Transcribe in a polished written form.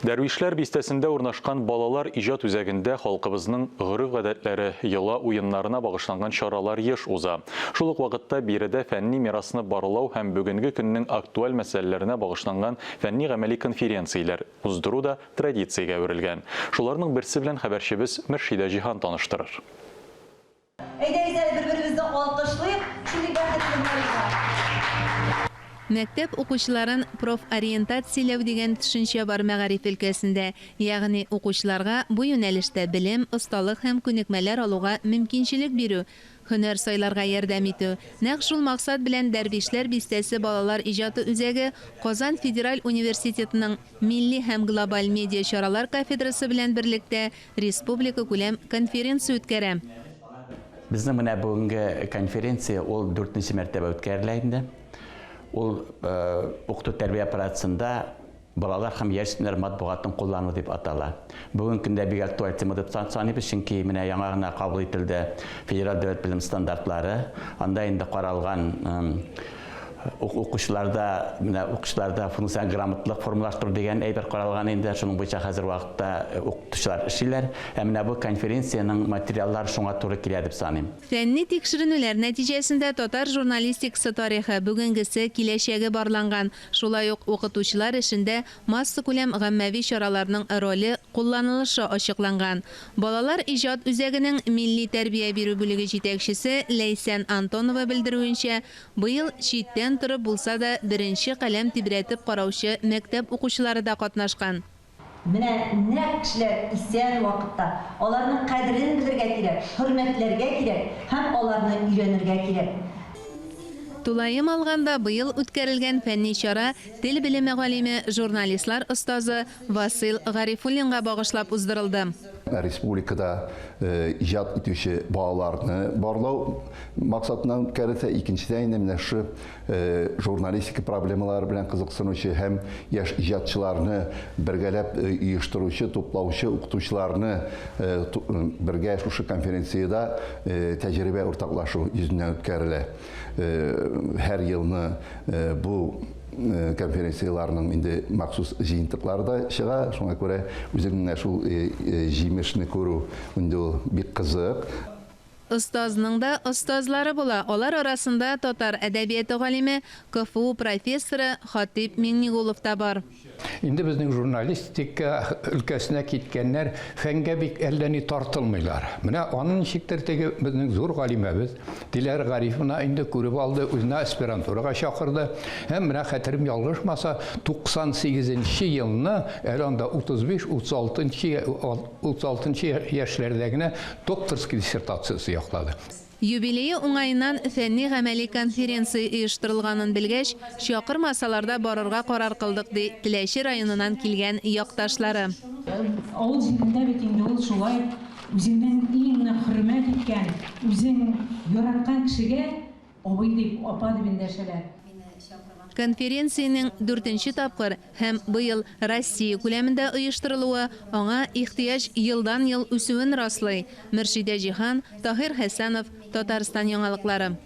Дәрвишләр бистәсендә урнашкан Балалар иҗат үзәгендә халкыбызның гореф-гадәтләре, йола уеннарына багышланган чаралар еш уза. Шул ук вакытта биредә фәнни мирасны барлау һәм бүгенге көннең актуаль мәсьәләләренә багышланган фәнни-гамәли конференцияләр уздыру да традициягә әверелгән. Шуларның берсе белән хәбәрчебез Мөршидә Җиһан таныштырыр. Әйдәгез әле бер-беребезне алкышлыйк, шундый бәхетле булыйк. Мәктәп укучыларын профориентацияләү дигән төшенчә бар мәгариф өлкәсендә, ягъни укучыларга бу юнәлештә белем, осталык һәм күнекмәләр алуга мөмкинчелек бирү, һөнәр сайларга ярдәм итү. Нәкъ шул максат белән Дәрвишләр бистәсе балалар иҗаты үзәге Казан федераль университетының милли һәм глобаль медиа чаралар кафедрасы белән берлектә республикакүләм конференция үткәрә. Безнең менә бүгенге конференция ул дүртенче мәртәбә үткәрелә инде. Ул укыту-тәрбия процессында балалар һәм яшүсмерләр матбугатын куллану дип атала. Бүгенге көндә бик актуаль тема дип саныйбыз, чөнки менә яңа гына кабул ителде федераль дәүләт белем стандартлары. Анда инде каралган Укучыларда, менә укучыларда функциональ грамотлылык формалаштыру дигән әйбер каралган инде. Шуның буенча хәзер вакытта укытучылар эшлиләр. Ә менә бу конференциянең материаллары шуңа туры килә дип саныйм. Фәнни тикшеренүләр нәтиҗәсендә татар журналистикасы тарихы, бүгенгесе, киләчәге барланган. Шулай ук укытучылар эшендә массакүләм гаммәви чараларның роле, кулланылышы ачыкланган. Балалар иҗат үзәгенең милли тәрбия бирү бүлеге җитәкчесе Ләйсән Антонова белдерүенчә, Быел читтән торып булса да беренче каләм тибрәтеп караучы мәктәп укучылары да катнашкан. Менә нәкъ кешеләр исән вакытта аларның кадерен белергә кирәк, хөрмәтләргә кирәк һәм аларны өйрәнергә кирәк. Тулаем алганда, быел үткәрелгән фәнни чара тел белеме галиме, журналистлар остазы Васыйл Гарифуллинга багышлап уздырылды. Республикада иҗат итүче балаларны барлау максатыннан үткәрелсә, икенчедән инде менә шушы журналистика проблемалары белән кызыксынучы һәм яшь иҗатчыларны бергәләп оештыручы, туплаучы укытучыларны бергә шушы конференциядә тәҗрибә уртаклашу йөзеннән үткәрелә. Һәр елны бу конференцияләрнең инде махсус җыентыклары да чыга, шуңа күрә үзеңнең менә шул җимешне күрү инде ул бик кызык. Остазның да остазлары була, алар арасында татар әдәбияты галиме, КФУ профессоры Хатыйп Миңнегулов та бар. Инде безнең журналистика өлкәсенә киткәннәр фәнгә бик әллә ни тартылмыйлар. Менә аны ничектер теге безнең зур галимәбез Диләр Гарифовна инде күреп алды, үзенә аспирантурага чакырды. Һәм менә хәтерем ялгышмаса, 98 нче елны, әле анда 35, 36 нчы, 36 нчы яшьләрдә генә Докторский диссертациясе яклады. Юбилее уңаеннан фәнни-гамәли конференция оештырылганын белгәч, чакырмасалар да барырга карар кылдык, ди Теләче районыннан килгән якташлары. Авыл җирендә бит инде ул шулай, үзеңнең иң нык хөрмәт иткән, үзең яраткан кешегә Абый дип, апа дип эндәшәләр. Конференциянең дүртенче тапкыр һәм быел Россия күләмендә оештырылуы аңа ихтыяҗ елдан-ел үсүен раслый. Мөршидә Җиһан, Таһир Хәсәнов, Татарстан яңалыклары.